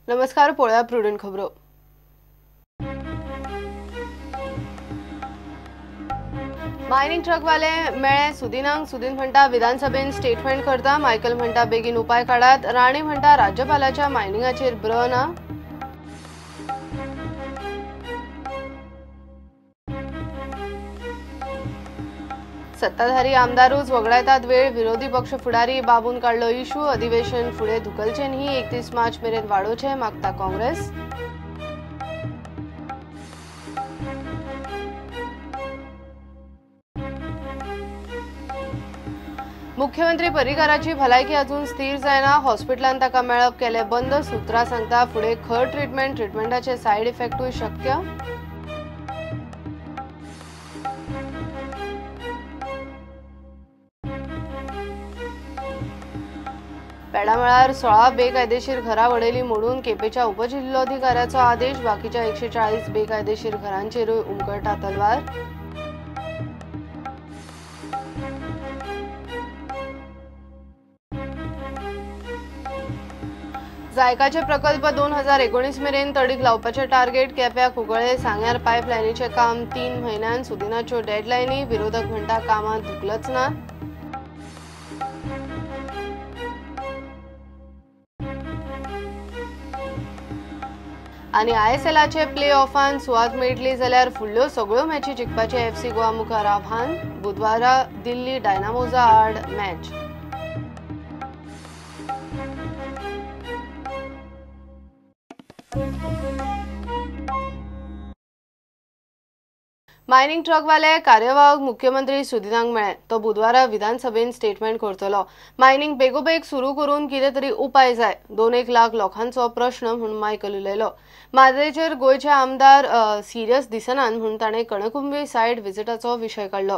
नमस्कार, पळोवया प्रुडंट खबरो. मायनिंग ट्रकवाले मेळे सुदिनांक. सुदीन म्हणटा विधानसभेन स्टेटमेंट करता. मायकल म्हणटा बेगीन उपाय काडात. राणे म्हणटा राज्यपालाच्या मायनिंगाचेर ब्र ना. सत्ताधारी आमदारूच वगडायतात वेळ. विरोधी पक्ष फुडारी बाबून काडलो इशू. अधिवेशन फुडें धुकलचें न्ही. 31 मार्च मेरेन वाडोवचें मागता काँग्रेस. मुख्यमंत्री पर्रीकाराची भलायकी अजून स्थिर जायना. हॉस्पिटलान ताका मेळप केलें बंद. सूत्रां सांगता फुडें खर ट्रिटमेंट. ट्रिटमेंटाचे सायड इफेक्टूय शक्य. पेडामळार 16 बेकायदेशीर घरां वडयली मोडून केपेच्या उपजिल्होधिकाऱ्याचो आदेश. बाकीच्या 140 बेकायदेशीर घरांचेरूय उमकळटा तलवार. जायकाचे प्रकल्प 2019 मेरेन तडीक लावपाचे टार्गेट. केप्या कुंकळे सांग्यार पायपलायनीचें काम 3 म्हयन्यान. सुदिनाच्यो डेडलायनी. विरोधक म्हणटा कामां धुकलच ना. आनी आयएसएलाचे प्ले ऑफान सुवात मेळटली जाल्यार फुडल्यो सगळ्यो मॅची जिखपाचें एफसी गोवा मुखार आव्हान. बुधवारा दिल्ली डायनामोजा आड मॅच. मायनिंग ट्रकवाले कार्यवाहक मुख्यमंत्री सुदिनांक मेळ्ळे. तो बुधवारा विधानसभेन स्टेटमेंट करतलो. मायनिंग बेगोबेग सुरू करून कितें तरी उपाय जाय. 2-1 लाख लोकांचो प्रश्न म्हूण मायकल उलयलो. म्हादयचेर गोंयचे आमदार सिरियस दिसनात म्हूण ताणें कणकुंबी सायड विजिटाचो विशय काडलो.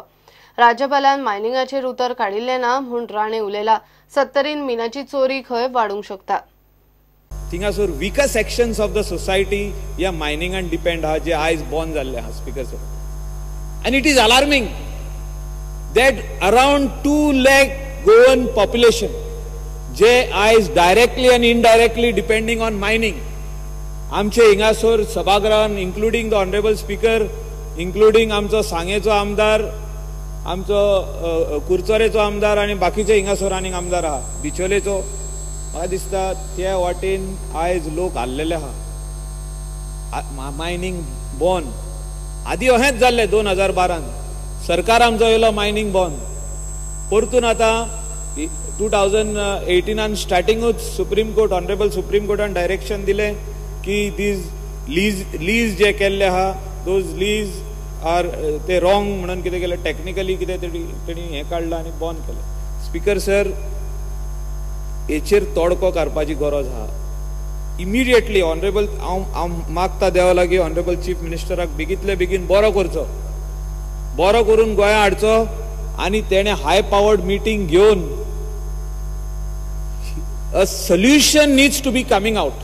राज्यपालान मायनिंगाचेर उतर काडिल्लें ना म्हूण राणे उलयला. सत्तरीन मिनाची चोरी खंय वाडूंक शकता. थिंगासर weaker sections of the society ह्या मायनिंगान डिपेंड आहा, जे आयज बॉर्न जाल्ले आहा speaker sir. And it is alarming that around 2 lakh Goan population जे आयज directly and indirectly depending on mining. आमचे हिंगासर सभागृहान including the honourable speaker, including आमचो सांगेचो आमदार, आमचो कुरचोरेचो आमदार आनी बाकीचे हिंगासर आनीक आमदार आहा, बिचोलेचो. म्हाका दिसता त्या वाटेन आयज लोक हाल्लेले आहा. मायनिंग बॉन आदी अहेंच जाल्लें 2012 सरकार आमचो येयलो मायनिंग बॉन. परतून आतां 2018 स्टार्टिंगूच सुप्रीम कोर्ट, ऑनरेबल सुप्रीम कोर्टान डायरेक्शन दिलें की these lease जे केल्ले आहा those lease are ते रॉंग म्हणून कितें केलें, टॅक्निकली कितें तेणी हें काडलां आनी बॉन केलें. स्पीकर सर, हेचेर तोडको काडपाची गरज आहा इमिडिएटली. ऑनरेबल हांव हांव मागता देवा लागीं ऑनरेबल चीफ मिनिस्टराक बेगींतले बेगीन बरो करचो, बरो करून गोंया हाडचो आनी तेणें हाय पावर्ड मिटींग घेवन a solution needs to be coming out.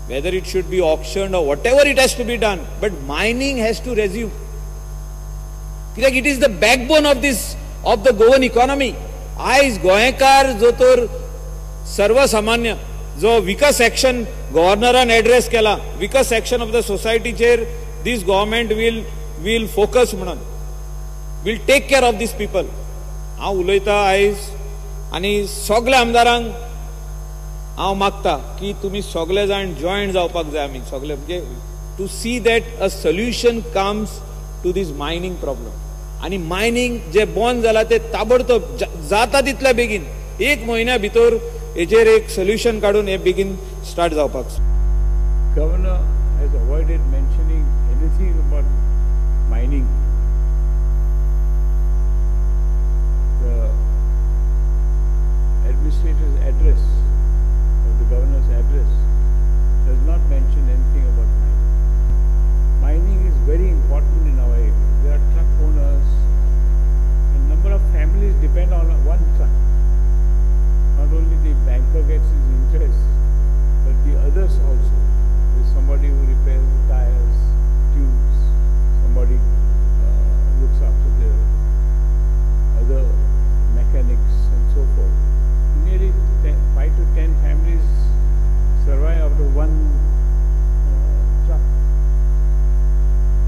Whether it should be auctioned or whatever it has to be done, but mining has to resume. कित्याक it is the backbone of this of the Goan economy. आयज गोंयकार जो तर सर्वसामान्य जो विकस section गव्हर्नरान address केला, weakest section of the सोसायटीचेर this government will focus म्हणून will take care of these people. हांव उलयता आयज आनी सगल्या आमदारांक हांव मागता की तुमी सगळे जाण जॉयन जावपाक जाय. आमी सगळे म्हणजे to see that a solution comes to this mining problem. आनी मायनिंग जे बंद जाला ते ताबडतोब जाता तितल्या बेगीन 1 म्हयन्या भितर हेजेर एक सोल्युशन काडून हे बेगीन स्टार्ट जावपाक. Governor has avoided mentioning anything about mining. The administrator's address or the governor's address does not mention anything about mining. Mining is very important in our area. There are truck owners, a number of families depend on one truck. Not only the banker gets his interest, but the others also. There is somebody who repairs the tires, tubes, somebody looks after the other mechanics and so forth. Nearly 5 to 10 families survive. out of one truck,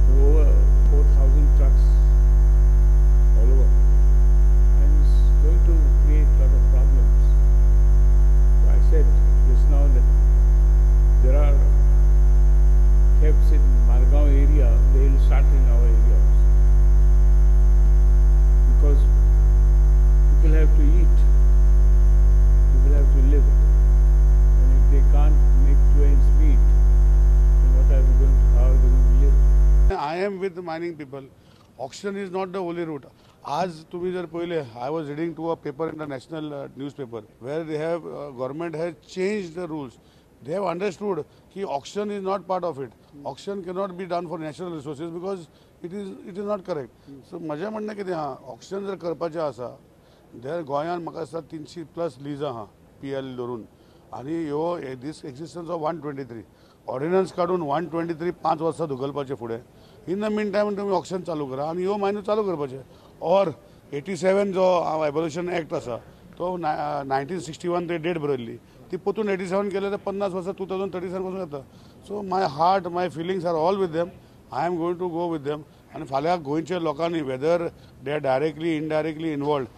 there were over 4,000 trucks all over, and it's going to create a lot of problems. So I said just now that there are thefts in Margao area, they will start in our area also. Because people have to eat, people have to live, and if they can't make two ends meet, then what are we going to, how are they going to live? I am with the mining people. Auction is not the only route. आज तुम्ही जर पहिले, I was reading to a paper in the national newspaper where they have government has changed the rules. They have understood ki auction is not part of it. Auction cannot be done for natural resources because it is not correct. So म्हजें म्हणणें कितें आहा, auction जर करपाचें आसा there गोंयांत म्हाका दिसता 300 प्लस लीजां आहा पी एल धरून, आनी ह्यो this existence of 123 ordinance काडून 123 5 वर्सां धुकलपाचें फुडें. इन the mean time तुमी ऑक्शन चालू करा आनी ह्यो मायन्यो चालू करपाचे. ऑर 87 जो एबोल्युशन एक्ट आसा तो 1961 ते डेट बरयल्ली, ती परतून 87 केले तर 50 वर्सां 2037 पासून येता. So my heart, my feelings are all with them. I am going to go with them. आनी फाल्यां गोंयच्या लोकांनी whether they are directly indirectly involved,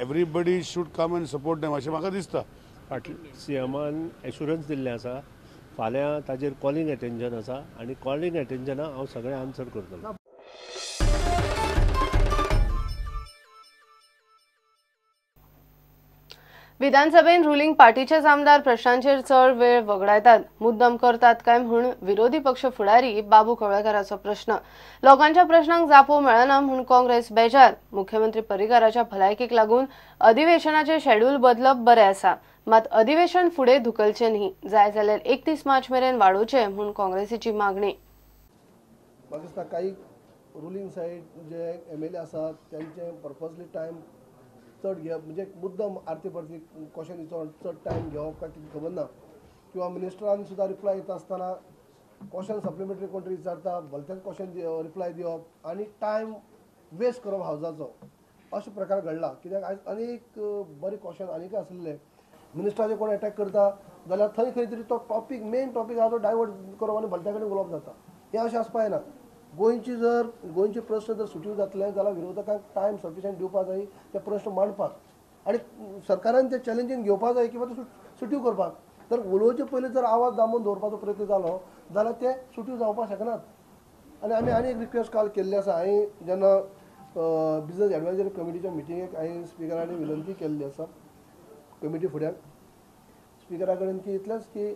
everybody should come and support them अशें म्हाका दिसता. फाटल्या सीएमान एश्युरन्स दिल्लें आसा, फाल्यां ताजेर कॉलिंग एटेन्शन आसा आनी कॉलिंग एटेन्शनाक हांव सगळें आन्सर करतलो. विधानसभेन रुलिंग पार्टीचेच आमदार प्रश्नांचेर चड वेळ वगडायतात, मुद्दम करतात काय म्हूण विरोधी पक्ष फुडारी बाबू कवळेकाराचो प्रश्न. लोकांच्या प्रश्नांक जापो मेळना म्हूण काँग्रेस बेजार. मुख्यमंत्री पर्रीकाराच्या भलायकेक लागून अधिवेशनाचे शेड्यूल बदलप बरें आसा, मात अधिवेशन फुडें धुकलचें न्ही, जाय जाल्यार 31 मार्च मेरेन वाडोवचें म्हूण काँग्रेसीची मागणी. म्हाका दिसता काही ruling side M L A ए आसात तांचे पर्पजली टायम चड घेवप, म्हणजे मुद्दम आरती परती क्वेश्चन विचारून चड टायम घेवप काय कितें खबर ना, किंवा मिनिस्टरान सुद्दां रिप्लाय दिता आसतना क्वेश्चन सप्लिमेंटरी कोण तरी विचारता भलतेच क्वेश्चन रिप्लाय दिवप आनी टायम वेस्ट करप हावजाचो, अशें प्रकार घडला. कित्याक आयज अनेक बरे क्वेश्चन आनीक आसलेले, मिनिस्टराचेर कोण एटॅक करता जाल्यार थंय खंय तरी तो टॉपीक मेन टॉपीक आहा तो डायवर्ट करप आनी भलत्या कडेन उलोवप जाता. हें अशें आसपा जायना. गोंयची जर गोंयचे प्रश्न जर सुटीव जातले जाल्यार विरोधकांक टायम सफिशियंट दिवपा जाय ते प्रश्न मांडपाक, आनी सरकारान ते चॅलेंजीन घेवपा जाय किंवा ते सुटीव करपाक. तर उलोवचे पयलीं जर आवाज दामून दवरपाचो प्रयत्न जालो जाल्यार ते सुटीव जावपाक शकनात. आनी आमी आनी एक रिक्वेस्ट काल केल्ली आसा. हांवें जेन्ना बिजनस एडवायजरी कमिटीच्या मिटिंगेक हांवें स्पिकरांनी विनंती केल्ली आसा कमिटी फुड्याक स्पिकरा कडेन की इतलेंच की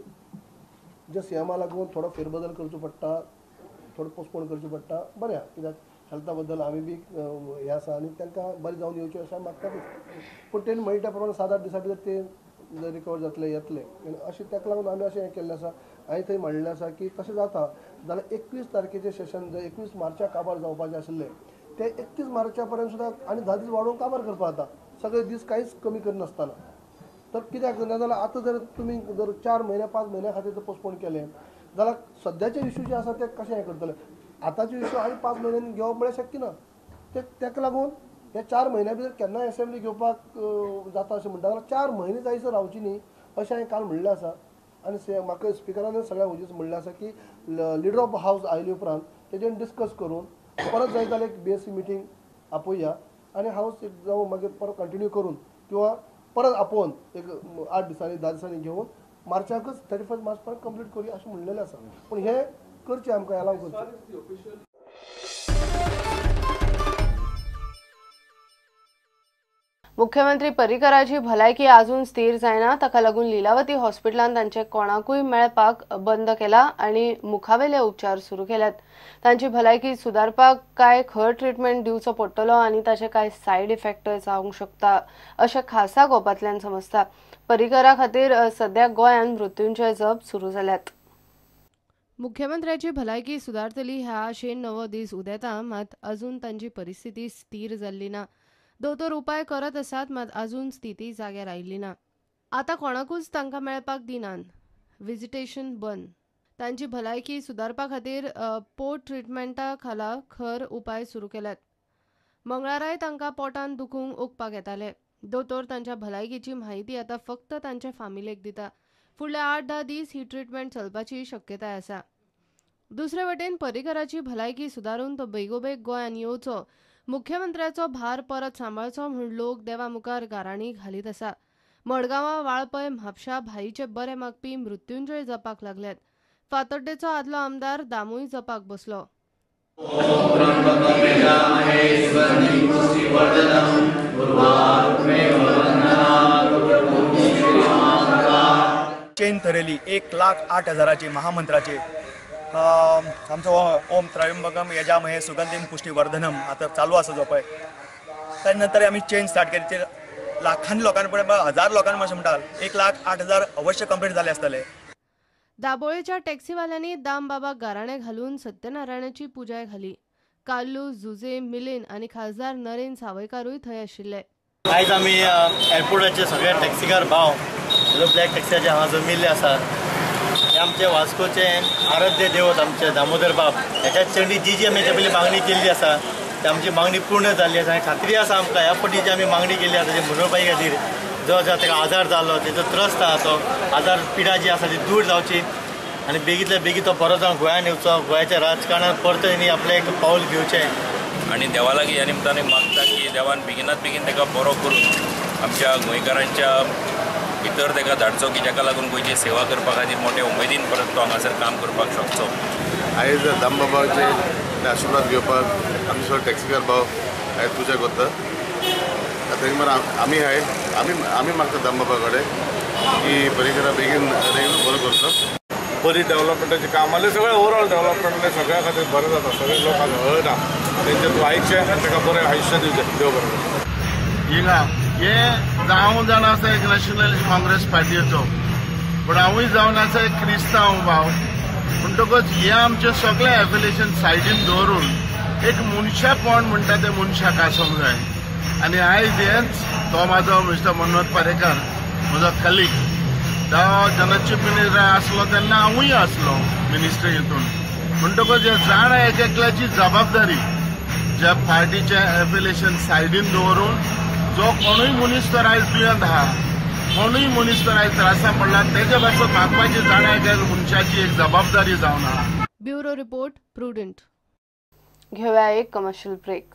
जे सीएमा लागून थोडो फेरबदल करचो पडटा, थोडो पोस्टपोन करचें पडटा, बरें आहा कित्याक हेल्था बद्दल आमी बी हें आसा आनी तांकां बरें जावन येवचें अशें आमी मागतातूच. पूण तेणी म्हणटा प्रमाणे 7-8 दिसां भितर ते रिकवर जातले येतले अशें ताका लागून आमी अशें हें केल्लें आसा. हांवें थंय म्हणिल्लें आसा की तशें जाता जाल्यार 21 तारखेचें सेशन जर 21 मार्चाक काबार जावपाचें आशिल्लें तें 31 मार्चा पर्यंत सुद्दां आनी 10 दीस वाडोवन काबार करपाक जाता, सगळे दीस कांयच कमी करनासतना. तर कित्याक ना जाल्यार आतां जर तुमी जर 4 म्हयने 5 म्हयन्या खातीर जर पोस्टपोन केलें जाल्यार सद्याचे इशू जे आसा ते कशें हें करतले. आतांचे इशू आनी 5 म्हयन्यांनी घेवप म्हळ्यार शक्य ना. ते ताका लागून हे 4 म्हयन्या भितर केन्नाय एसेंब्ली घेवपाक जाता अशें म्हणटा जाल्यार 4 म्हयने जायसर रावची न्ही अशें हांवें काल म्हणिल्लें आसा. आनी म्हाका स्पिकरान सगळ्या हुजीच म्हणिल्लें आसा की लिडर ऑफ हावज आयले उपरांत तेजेर डिस्कस करून परत जाय जाल्यार एक बीएससी मिटींग आपोवया आनी हावज एक जावं मागीर परत कंटिन्यू करून किंवा परत आपोवन एक 8 दिसांनी 10 दिसांनी घेवन मार्चाकच 31 मार्च पर्यंत कंप्लीट करूया अशें म्हणलेलें आसा. पूण हें करचें आमकां एलाव करचें. मुख्यमंत्री पर्रीकराची भलायकी अजून स्थिर जायना, ताका लागून लीलावती हॉस्पिटलान तांचे कोणाकूय मेळपाक बंद केला आनी मुखावेले उपचार सुरू केल्यात. तांची भलायकी सुदारपाक काय खर ट्रिटमेंट दिवचो पडटलो आनी ताचे काय सायड इफेक्टय जावंक शकता अशें खासा गोपांतल्यान समजता. पर्रीकरा खातीर सद्या गोंयांत मृत्यूंचे जप सुरू जाल्यात. मुख्यमंत्र्याची भलायकी सुदारतली ह्या आशेन नवो दीस उदेता, मात अजून तांची परिस्थिती स्थिर जाल्ली ना. दोतोर उपाय करत आसात, मात अजून स्थिती जाग्यार आयिल्ली ना. आतां कोणाकूच तांकां मेळपाक दिनात, विजिटेशन बंद. तांची भलायकी सुदारपा खातीर पोट ट्रिटमेंटा खाला खर उपाय सुरू केल्यात. मंगळाराय तांकां पोटान दुखूंक ओकपाक येताले. दोतोर तांच्या भलायकेची म्हायती आतां फक्त तांच्या फामिलेक दिता. फुडले 8-10 दीस ही ट्रिटमेंट चलपाची शक्यताय आसा. दुसरे वटेन पर्रीकराची भलायकी सुदारून तो बेगोबेग गोंयांत येवचो, मुख्यमंत्र्याचो भार परत सांबाळचो म्हूण लोक देवा मुखार गाराणी घालीत आसा. मडगांवां, वाळपय, म्हापशा भाईचे बरे मागपी मृत्युंजय जपाक लागल्यात. फातर्डेचो आदलो आमदार दामूय जपाक बसलो. चेन थरयली 1,08,000 महामंत्राचे. आमचो ओम त्र्यंबकम यजामहे सुगंधीम पुष्टिवर्धनम आतां चालू आसा जो पळय. त्या नंतर आमी चेन स्टार्ट केली. लाखांनी लोकांनी पळय, हजार लोकांनी अशें म्हणटा 1,08,000 अवश्य कंप्लीट जाले आसतले. दाबोळेच्या टॅक्सीवाल्यांनी दामबाबाक गाराणें घालून सत्यनारायणाची पुजाय घाली. काल्लू, जुजे, मिलिंद आनी खासदार नरेन सावयकारूय थंय आशिल्ले. आयज आमी एअरपोर्टाचे सगळे टॅक्सीकार भाव ब्लॅक टॅक्सीचे हांगा जमिल्ले आसात. हे आमचे वास्कोचे आराध्य देवत आमचे दामोदर बाब ह्याच्या चंडी जी जी आमी हेच्या पयलीं मागणी केल्ली आसा ती आमची मागणी पूर्ण जाल्ली आसा. आनी खात्री आसा आमकां ह्या फावटी जी आमी मागणी केल्ली आसा जी मनोहरबाई खातीर जो जो ताका आजार जालो तेजो त्रस्त आसा तो आजार पिडा जी आसा ती दूर जावची आनी बेगींतल्या बेगीन तो बरो जावन गोंयांत येवचो, गोंयाच्या राजकारणात परत तेणी आपलें एक पावल घेवचें. आनी देवा लागीं ह्या निमतान मागता की देवान बेगिनात बेगीन ताका बरो करून आमच्या गोंयकारांच्या भितर ताका धाडचो की जाका लागून गोंयची सेवा करपा खातीर मोठे उमेदीन परत तो हांगासर काम करपाक शकचो. आयज दामबाबाचे आशिर्वाद घेवपाक आमचे सगळे टॅक्सीकार भाव आयज पुजा करता. तांकां आमी हाय आमी आमी मागता दामबाबा कडेन की पर्रीकरा बेगीन बरो करचो. बरी डेव्हलपमेंटाची काम जाल्यार सगळें ओवरऑल डेव्हलपमेंट सगळ्या खातीर बरें जाता. सगळे लोकांक हळटा तेंचे तूं आयचें आनी ताका बरें आयुश्य दिवचें. देव बरें करूं. हिंगा हे हांव जाणा आसा एक नॅशनलिस्ट काँग्रेस पार्टीचो, पूण हांवूय जावन आसा एक क्रिस्तांव भाव. म्हणटकच हे आमचे सगळे एफिलिएशन सायडीन दवरून एक मनशापण म्हणटा तें मनशाक आसूंक जाय. आनी आयज हेंच तो म्हाजो मिस्टर मनोहर पर्रीकर म्हजो कलीग तो जेन्ना चीफ मिनिस्टर आसलो तेन्ना हांवूय आसलो मिनिस्ट्री हितून. म्हणटकच हे जाण एक एकल्याची जबाबदारी ज्या पार्टीचें एफिलिएशन सायडीन दवरून जो कोणूय मनीस तर आयज दुयेंत आहा, कोणूय मनीस तर आयज त्रासा पडला तेजे पासून मागपाची जाण एक मनशाची एक जबाबदारी जावन आहा. Bureau report, Prudent. घेऊया एक कमर्शियल ब्रेक.